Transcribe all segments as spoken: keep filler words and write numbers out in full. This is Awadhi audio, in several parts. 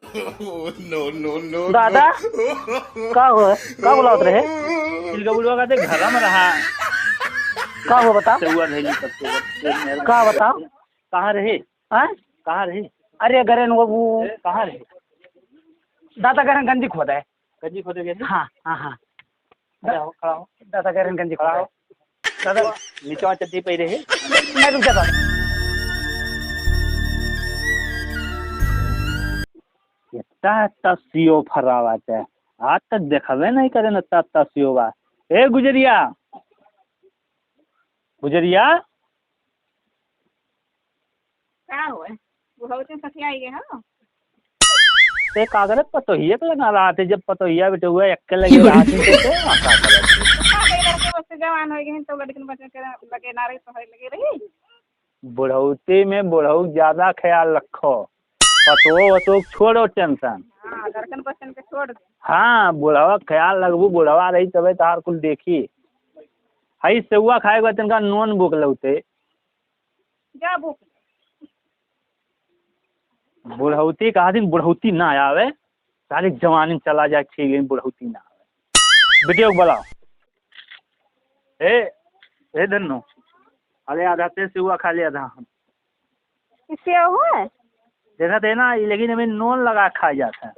Oh, no, no, no, दादा, no। का हो? का बुलावत रहे? चिलका बुढ़वा का ते घर में रहा। का हो बताओ? सेवा धैली तब तो। का बताओ? कहाँ रहे? हाँ? कहाँ रहे? अरे, घरे न वो, वो कहाँ रहे? दादा घरे गंजी खोदे। गंजी खोदे गए थे? हाँ, हाँ, हाँ। खड़ा हो, खड़ा हो। दादा घरे गंजी खोदे। खड़ा हो। दादा। नीचवा चड्डी पहिरे है। नहीं, रुक जा दादा। इतना, इतना सियो फरावा ते। आज तक देखबे नहीं करे न, इतना, इतना सियो बा। ए गुजरिया, गुजरिया। का होए? बुढ़ऊ से सखियाई गए हो? ते का करे, पतोहिया के लगा रहा थे, जब पतोहिया बेटे हुआ एक के लगे रहा थे, तो ते वहाँ का करे? का करे, लड़के बस से जवान हो गए हैं, तो लड़कन बच्चन के लगे ना रही, तो लगे रही। बुढ़ौती में बुढ़ऊ ज्यादा ख्याल रखो, पतोह वतोह छोड़ो tension। हाँ, लड़कन बच्चन के छोड़ दे। हाँ, बुढ़वा ख्याल रखबू, बुढ़वा रही तबे तहार कुल देखी। हई सेवा खाए के बाद तनका नून भूख लगते। जा भूख। बुढ़ौती कहा दिन बुढ़ौती ना आवे, सारी जवानी चला जाए, ठीक, लेकिन बुढ़ौती ना आवे। बेटियों को बुलाओ। ए, ए धन्नो, अरे आधा ते सेवा खा ले, आधा हम। इससे हुआ? देखा थे ना, लेकिन हमें नून लगा खा जाता है।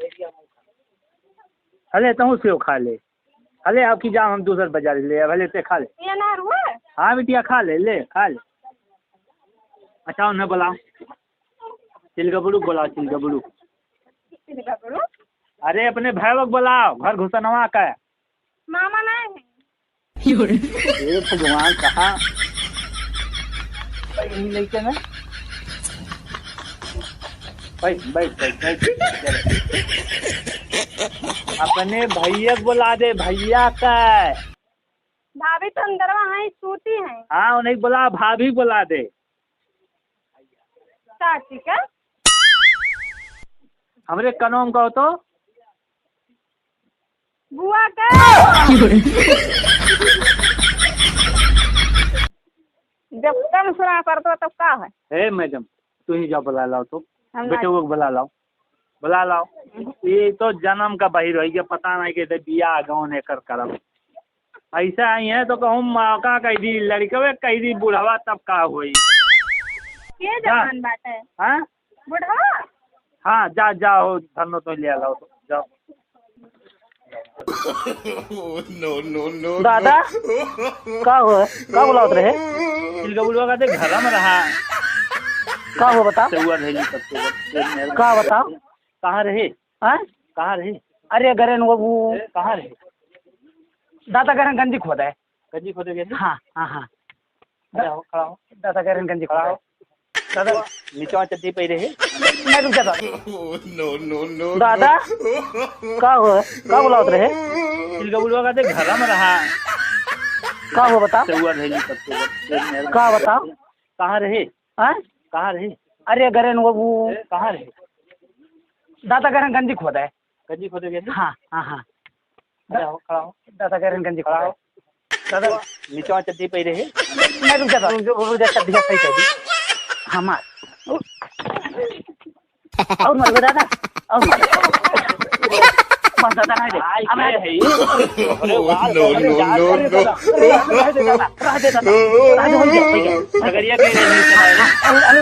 अरे तहूँ सेव खा ले। अले, अब की जाओ, हम दूसर बाजार ले, अब ले ते खा ले। ये ना रुआ? हाँ बिटिया, खा ले, ले, खा ले। अच्छा, उन्हें बुलाओ। चिलगबड़ू बुलाओ, चिलगबड़ू। चिलगबड़ू? अरे, अपने भैया को बुलाओ, घर घुसनवा का। मामा नहीं है। हे भगवान, कहाँ? यही लेके ना। बैठ, बैठ, बैठ, बैठ। अपने भैया को बुला दे, भैया का। भाभी तो अंदरवा हैं, सूती हैं। हाँ, उन्हें बुला, भाभी को बुला दे। चाची का? हमरे कनोम का हो तो? बुआ का? जब कम सुना पड़तो तब का है? हे मैडम, तू ही जाओ, बुला लाओ तो। हम ना बेटे को बुला लाओ, बुला लाओ। ये तो जन्म का बहिर होई गया, पता नहीं के बियाह गौन एकर करब। ऐसा आई है तो कहूँ मौका कह दी, लड़कवे कह दी, बुढ़वा तब का होई? के जा। जवान बाटे? हाँ? बुढ़वा? हाँ, जा, जाओ, धन्नो तो ले लाओ तो, जाओ। No, no, no, no। दादा, का हो? का बुलावत रहे? चिलका बुढ़वा का ते घर में रहा। का हो बता? सेवा धैली तब तो। का बताओ? कहाँ रहे? हाँ? कहाँ रहे? अरे, घरे न वो, वो ए, कहाँ रहे? दादा घरे गंजी खोदे। गंजी खोदे गए थे? हाँ, हाँ, हाँ। खड़ा हो, खड़ा हो। दादा घरे गंजी खड़ा खोदे। हो। दादा। नीचवा चड्डी पहिरे है? नहीं, रुक जा दादा। No, no, no, दादा? No। का हो? का बुलावत रहे? चिलका बुढ़वा का ते घर में रहा। का हो बता? सेवा धैली तब तो। का बताओ? कहाँ रहे? हाँ? कहाँ रहे? अरे, घरे न वो, वो ए, कहाँ रहे? दादा घरे गंजी खोदे। गंजी खोदे गए थे? हाँ, हाँ, हाँ। खड़ा हो, खड़ा हो। दादा घरे गंजी खड़ा खोदे। हो। दादा। नीचवा चड्डी पहिरे है? नहीं, रुक जा, रुक जा, रुक जा, चड्डी सही कर दी। हमार। और मत दादा, और मत। बस दादा, ना दे। आई अब ना के दे। है ये? अरे वाह, No, no, no, no। अरे दादा, अरे दादा, रह दे दादा, रह दे दादा, रह दे, हो गया, हो गया। अगर ये कहीं नहीं सुना है। अरे, अरे,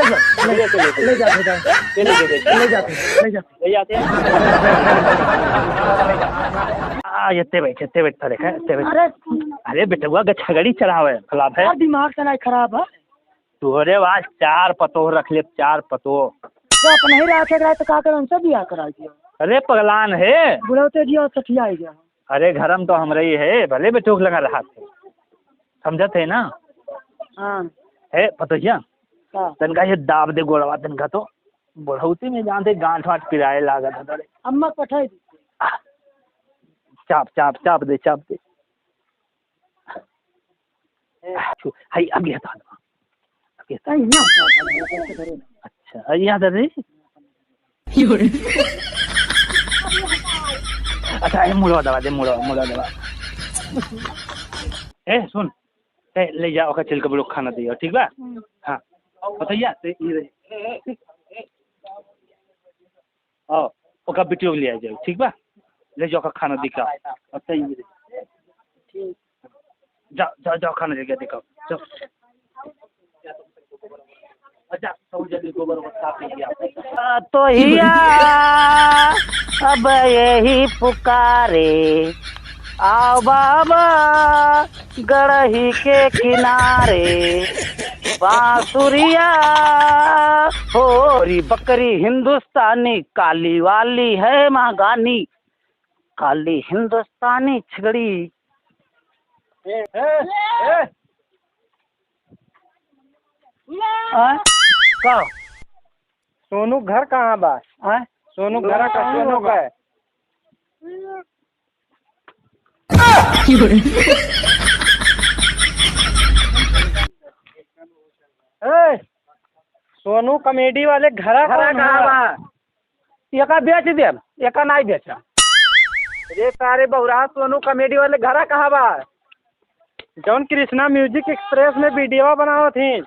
ले जा, ले जा, ले जा, ले जा, ले जा, ले जा। ले जा, ले जा। ले जाते हैं। आ, ये ते बैठ, ते बैठ, देखा, ते बैठ। अरे। अरे बेटवा, गछगड़ी चढ़ावे, खराब है। यार, दिमाग से नहीं खराब है। तोहरे वास चार पतोह रख ले, चार पतोह। वो अपने ही राखे रहे तो का करे, उनसे बियाह करा दिया। अरे पगलान है। बुढ़ौते जी और सठिया ही गया। अरे घर में तो हमरे ही है, भले बेटोक लगा रहा थे, समझत है ना? हाँ। है पतोहिया? हाँ। तनका ये दाब दे गोड़वा तनका तो। बुढ़ौती में जानते गांठ वांठ पिराए लागत है तोरे। अम्मा पठाई दी। आ, चाप, चाप, चाप दे, चाप दे। छु, हाय, अब ये तो हलवा। अब ये तो। अच्छा, अब यहाँ दे दे। अच्छा, ए, मुड़वा दबा दे, मुड़वा, मुड़वा दबा। ए, सुन। ए, ले जा, ओका चिलका बुढ़ऊ खाना दियो, ठीक बा? हम्म। हाँ। बताइए, ते ये रहे। आओ। ओका बिटियो के ले आ जाओ, ठीक बा? ले जाओ, ओका खाना दिखाओ। अच्छा, ये दे। ठीक। जा, जा, जाओ, खाना लेके दिखाओ। जाओ। अच्छा, सब जल्दी गोबर ओबर साफ कर दिया। आ, तो हिया अब यही पुकारे, आओ बाबा गड़ही के किनारे, बांसुरिया हो री बकरी हिंदुस्तानी, काली वाली है महागानी, काली हिंदुस्तानी छिगड़ी। ए, ए, ए। आय? का? सोनू घर कहाँ बा? आय? सोनू घर का, सोनू का है? ए, सोनू कॉमेडी वाले घरा घरा कहाँ कहाँ बा? बा? एका बेच देब, एका नाई बेचब। अरे सारे बहुरा, सोनू कॉमेडी वाले घरा कहाँ बा? जौन कृष्णा म्यूजिक एक्सप्रेस में वीडियो बनावत ही।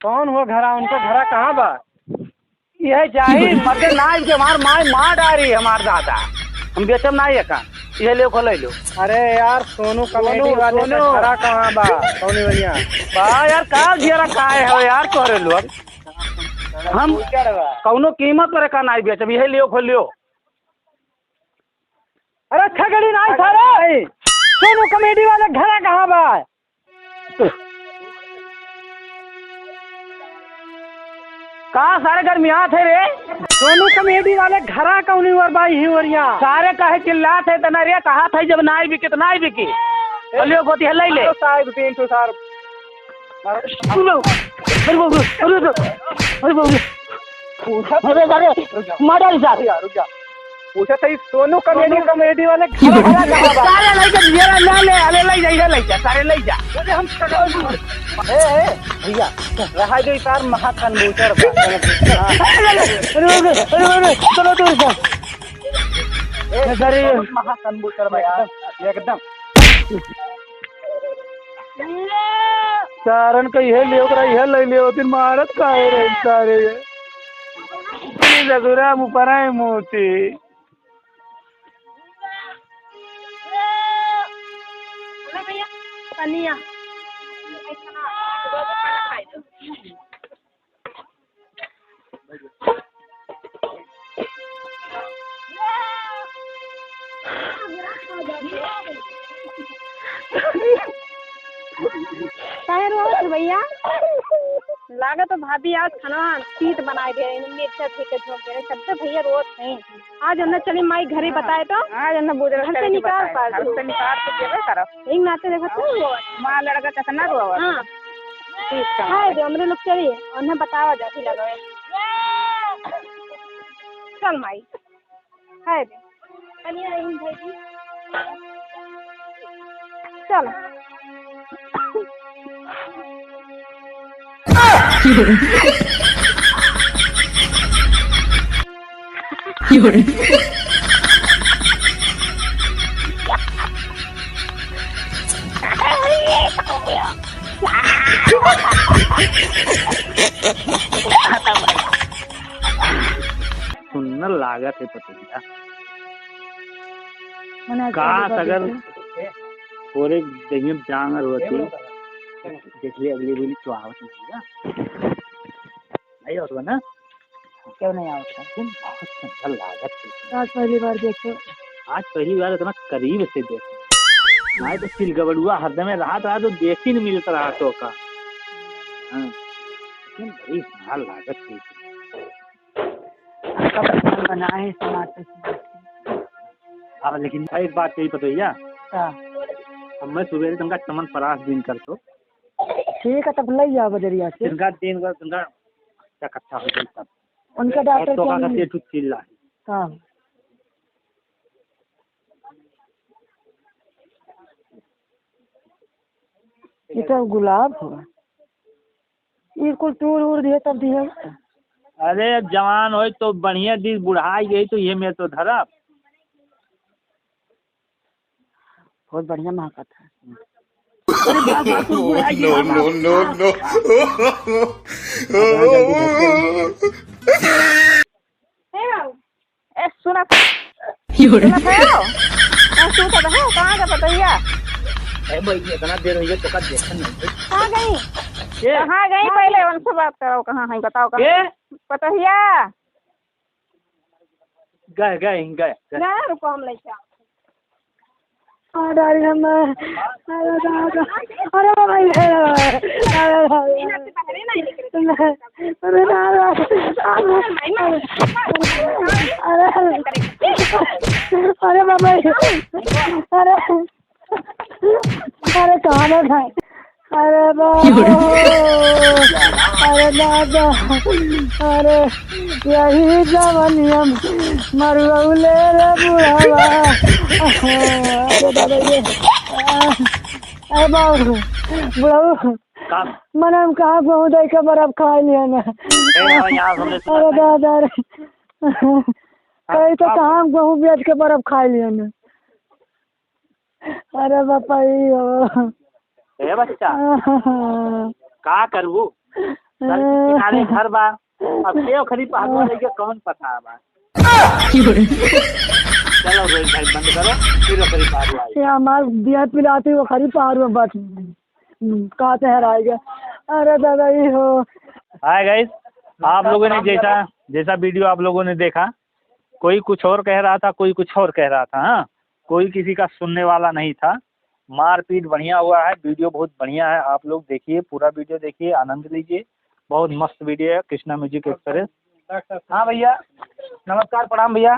कौन हो घरा? उनको घरा कहाँ बा? यह जाही, मर्दे ना, इनके हमार माय मार डारी हमार दादा। हम बेचब ना ये का। ये ले, खोले लो। अरे यार, सोनू कॉमेडी सोनू, वाले का सोनू। घरा कहाँ बा? कौनी बनिया? बा यार, का घेरा खाए हो यार तोहरे लोग? हम कौनो कीमत पर का नाई बेचब, यह लियो, खोल लियो। अरे छगड़ी नाई सारे, सोनू कॉमेडी वाले घरा कहाँ बा? का सारे गर्मियात है रे? सोनू कॉमेडी वाले घरा कौनी ओर बाई ही ओरिया। सारे काहे चिल्लात है तना रे? कहा था जब नाई बिके तो नाई बिके। ए, अलियो गोती है, ले ले। साहब पिंटू साहब। अरे बाप रे, अरे बाप रे, अरे बाप रे। अरे, अरे, मार डाली साहब। रुक जा, रुक जा। पूछा था, ई सोनू कॉमेडी, सोनू कॉमेडी वाले घरा, घरा कहाँ बा? सारे लइके दिया ना ले, अरे ले जा, इधर ले जा, सारे ले जा। अरे हम ए, ए, भैया, रहा दे, ई तार महाकन बूचर बा। अरे, अरे, अरे, अरे, अरे, चलो, चलो, चलो। ए, अरे, बहुत महाकन बूचर बा यार, एकदम। सारन का इहे ले ओकरा, इहे ले ले, ओतिन मारत काहे रहे सारे ये? इतनी जगुरा मुपराए मोती। पनिया। काहे रोवत है भैया? लागत है भाभी आज खाना तीत बनाए दे रही, मिर्चा ठीक के झोंक दे रही, तब से भैया रोवत नहीं। आज हमने चली माई घरे हाँ। बताए तो आज हमने बुजुर्ग घर से निकाल पाए। घर से निकाल के देबे करब। एक नाते देखत हो वो। माँ लड़का कितना रोवत है। हाँ। ठीक है। खाए दे, हमरे लोग चली, उन्हें बतावा जाती लगावे। चल माई, खाए दे। चलिए, यहीं बैठी। चल। सुंदर लागत है पतोहिया। मने आज काश अगर थोड़े दहिया में जांगर होती, देख ले अगली बोली तो आवत नहीं है। नहीं आवत बा ना? क्यों नहीं आवत बा? तुम बहुत सुंदर लागत है। आज पहली बार देखे। आज पहली बार इतना करीब से देखे। मैं तो सिलगबड़ुआ हरदम में रहा था, तो देख ही नहीं मिलता रहा तो का। हाँ। लेकिन बड़ी सुंदर लागत है। आपका पसंद बनाए, टमाटर की। अब लेकिन एक बात यही पतोहिया। का? अब मैं सुबेरे तुमका चमन परास दिन कर तो। ठीक है, तब ले जाओ बजरिया से। तिनका दिन भर तिनका अच्छा कच्चा हो जाए तब। उनका ए, डॉक्टर तो क्या का नहीं? से तू चिल्ला। हाँ। ये तो गुलाब होगा। ई कुल तूर उर दिए तब दिए। अरे, जवान होई तो बढ़िया दी, बुढ़ाई गई तो ये में तो धरब। बहुत बढ़िया महकत है। अरे बाप रे, बुढ़ाई के बाबा। No, no, no। ए बाबू, ए, सुना। सुना था हो? हाँ, सुना था हो? कहाँ गए पतोहिया? ए भाई, इतना देर हो गया, तो का देखन नहीं। कहाँ गई? के? कहाँ गई? पहले उनसे बात करो, कहाँ है, बताओ कहाँ? के? पतोहिया। गए, गए, गए, गए। ना, रुको, हम लेके आओ। अरे, अरे, हम, अरे, दादा, अरे, बाबा, ये, अरे, अरे, अरे, दादा, अरे, अरे, बाबा, अरे, अरे, कहाँ ना खाए? अरे बाबा, अरे दादा, अरे यही जवनिया मरुअले रे बुढ़ावा। अरे दादा ये, अरे बाबू, बुढ़ऊ, का? मने हम कहाँ गेहूँ दे के बर्फ खा लिया ना। ए, यहाँ से हमने सुना अरे था। दादा रे, कहीं तो हाँ। कहाँ हम गेहूँ बेच के बर्फ खा लिया ना। अरे बापा, ई हो। ए बच्चा, का करबू? सड़क के किनारे घर बा, अब के ओखरी पहाड़वा लेके कौन पता बा? चलो रोहित भाई, बंद करो, फिर ओखरी पहाड़वा आई। ये हमार दिया पिलाती, ओखरी पहाड़वा बच, हम्म, कहाँ से हराएगा? अरे दादा, ई हो। हाय गाइस, आप लोगों ने जैसा, जैसा वीडियो आप लोगों ने देखा, कोई कुछ और कह रहा था, कोई कुछ और कह रहा था, हाँ, कोई किसी का सुनने वाला नहीं था। मारपीट बढ़िया हुआ है, वीडियो बहुत बढ़िया है, आप लोग देखिए, पूरा वीडियो देखिए, आनंद लीजिए, बहुत मस्त वीडियो है कृष्णा म्यूजिक एक्सप्रेस। हाँ भैया, नमस्कार, प्रणाम भैया।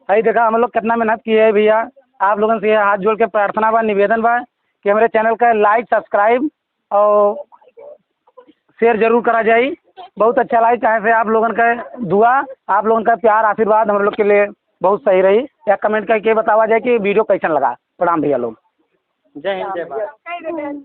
भाई देखा, हम लोग कितना मेहनत किए हैं भैया, आप लोगन से हाथ जोड़ के प्रार्थना बा, निवेदन बा कि हमरे चैनल का लाइक, सब्सक्राइब और शेयर जरूर करा जाई। बहुत अच्छा लागे, काहे से आप लोगन का दुआ, आप लोगन का प्यार, आशीर्वाद हम लोग के लिए बहुत सही रही। या कमेंट करके बतावा जाए कि वीडियो कैसन लगा। प्रणाम भैया लोग। जय हिंद, जय भारत।